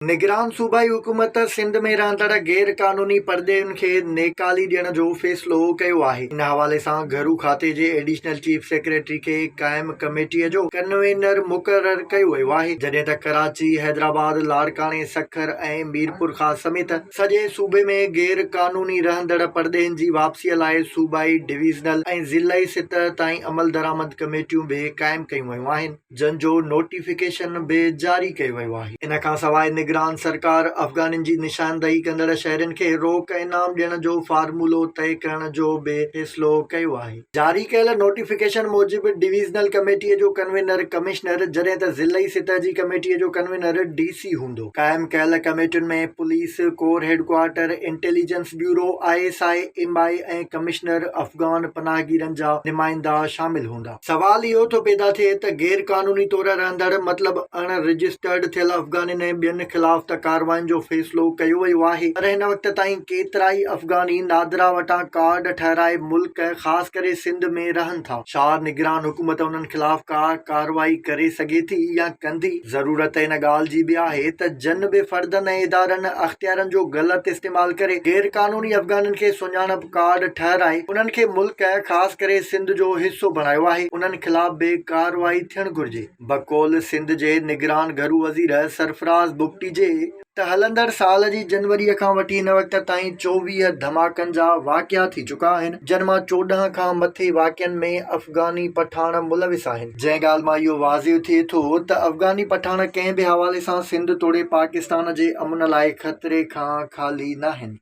نگران صوبائي حڪومت سنڌ ۾ رهندڙ غير قانوني پرڏيهين کي نيڪالي ڏيڻ جو فيصلو ڪيو آهي. ان حوالي سان گهرو کاتي جي ايڊيشنل چيف سيڪريٽري کي قائم ڪميٽي جو ڪنوينر مقرر ڪيو ويو آهي، جڏهن ته ڪراچي، حيدرآباد، لاڙڪاڻي، سکر ۽ ميرپورخاص سميت سڄي صوبي ۾ غير قانوني رهندڙ پرڏيهين جي واپسي لاء صوبائي، ڊويزنل ۽ ضلعي سطح تائين عملدرآمد ڪميٽيون به قائم ڪيون ويون آهن. جن جو نوٽيفڪيشن به جاري ڪيو ويو آهي. ان کان سواء نگران سرڪار افغانين جي نشاندهي ڪندڙ شهرين کي روڪ انعام ڏيڻ جو فارمولو طئي ڪرڻ جو به فيصلو ڪيو آهي. جاري ڪيل نوٽيفڪيشن موجب ڊويزنل ڪميٽي جو ڪنوينر ڪمشنر جڏهن ته ضلعي سطح جي ڪميٽي جو ڪنوينر ڊي سي هوندو. قائم ڪيل ڪميٽين ۾ police, corps headquarter, intelligence bureau, I S I, M I ۽ commissioner Afghan پناهگيرن جا نمائندا شامل هوندا. سوال اهو ٿو پيدا ٿئي ته غير قانوني طور رهندڙ مطلب اڻ رجسٽرڊ ٿيل افغانين ۽ ٻين خلاف ته ڪاررواين جو فيصلو ڪيو ويو آهي پر هن وقت تائين ڪيترائي افغاني نادرا وٽان ڪارڊ ٺهرائي ملڪ خاص ڪري سنڌ ۾ رهن ٿا ڇا نگران حڪومت انهن خلاف ڪا ڪارروائي ڪري سگهي ٿي يا ڪندي؟ ضرورت ان ڳالهه جي به آهي ته جن به فردن ۽ ادارن اختيارن جو غلط استعمال ڪري غير قانوني افغانين کي سڃاڻپ ڪارڊ ٺهرائي انهن کي ملڪ خاص ڪري سنڌ جو حصو بڻايو آهي انهن خلاف به ڪارروائي ٿيڻ گهرجي. بقول سنڌ جي نگران گهرو وزير سرفراز بگٽي جي ته هلندڙ سال جي جنوري کان وٺي هن وقت تائين 24 ڌماڪن جا واقعا ٿي چڪا آهن جن مان 14 کان مٿي واقعن ۾ افغاني پٺاڻ ملوث آهن جنهن ڳالهه مان اهو واضح ٿئي ٿو ته افغاني پٺاڻ ڪنهن به حوالي سان سنڌ توڙي پاڪستان جي امن لاء خطري کان خالي ناهن.